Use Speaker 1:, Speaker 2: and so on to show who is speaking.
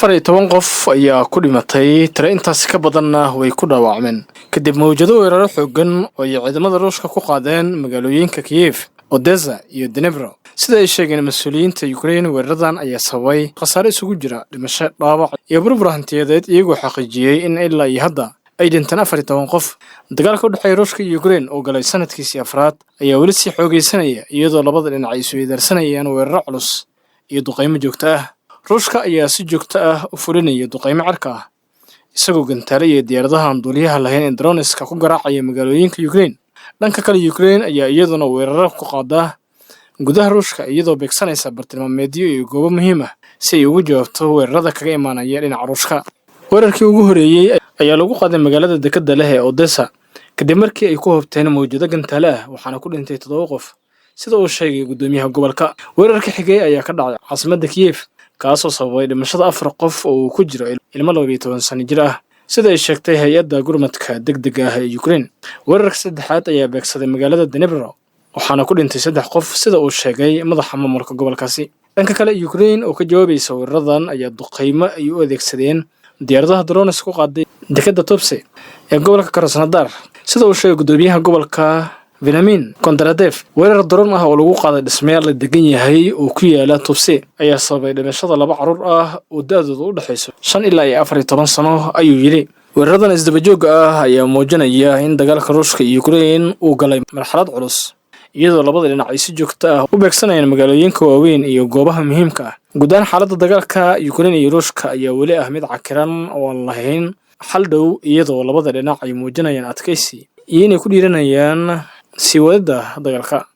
Speaker 1: 14 qof ayaa ku dhimatay, tiro intaasi ka badanna way ku dhaawacmeen kadib mawjado weeraro xooggan oo ay ciidamada Ruushka ku qaadeen magaalooyinka Kiyef, Odessa iyo Dnipro. Sida ay sheegeen mas-uuliyiinta Ukraine, weeraradan ayaa sababay khasaare isugu jira dhimasho, dhaawac iyo burbur hantiyadeed, iyagoo xaqiijiyey in ilaa iyo hadda ay dhinteen 14 qof. Dagaalka u dhexeeya Ruushka iyo Ukraine oo galay sanadkiisii afraad ayaa weli sii xoogaysanaya, iyadoo labada dhinac ay isweydaarsanayaan weeraro culus iyo duqaymo joogto ah. Ruushka ayaa si joogto ah u fulinaya duqaymo cirka ah, isagoo gantaale iyo diyaaradaha aan duuliyaha lahayn ee drones-ka ku garaacaya magaalooyinka Ukraine. Dhanka kale, Ukraine ayaa iyaduna weeraro ku qaada gudaha Ruushka, iyadoo beegsanaysa bartilmaameedyo iyo goobo muhiim ah si ay ugu jawaabto weerarada kaga imaanaya dhinaca Ruushka. Weerarkii ugu horeeyey ayaa lagu qaaday magaalada dekedda leh ee Odessa kadib markii ay ku hobteen mawjado gantaale ah, waxaana ku dhintay toddoba qof, sida uu sheegay guddoomiyaha gobolka. Weerarka xigay ayaa ka dhacay caasimadda Kiyef, kaasoo sababay dhimashada afar qof oo uu ku jiro ilmo 12 sano jir ah, sida ay sheegtay hay-adda gurmadka degdega ah ee Ukraine. Weerarka saddexaad ayaa beegsaday magaalada Dnipro, waxaana ku dhintay saddex qof, sida uu sheegay madaxa maamulka gobolkaasi. Dhanka kale, Ukraine oo ka jawaabaysa weeraradan ayaa duqaymo ay u adeegsadeen diyaaradaha drones ku qaaday dekedda Tuapse ee gobolka Krasnodar, sida uu sheegay guddoomiyaha gobolka Veniamin Kondratyev. Weerar drone ah oo lagu qaaday dhismayaal la degan yahay oo ku yaala Tuapse ayaa sababay dhimashada laba carruur ah oo da'dooda u dhexayso 5 ilaa iyo 14 sano, ayuu yidhi. Weeraradan isdabajooga ah ayaa muujinaya in dagaalka Ruushka iyo Ukraine uu galay marxalad culus, iyadoo labada dhinac ay si joogto ah u beegsanayaan magaalooyinka waaweyn iyo goobaha muhiimka ah. Guud ahaan, xaaladda dagaalka Ukraine iyo Ruushka ayaa weli ah mid cakiran oo aan lahayn xal dhow, iyadoo labada dhinac ay muujinayaan adkaysi iyo inay ku dhiiranayaan sii wadida dagaalka.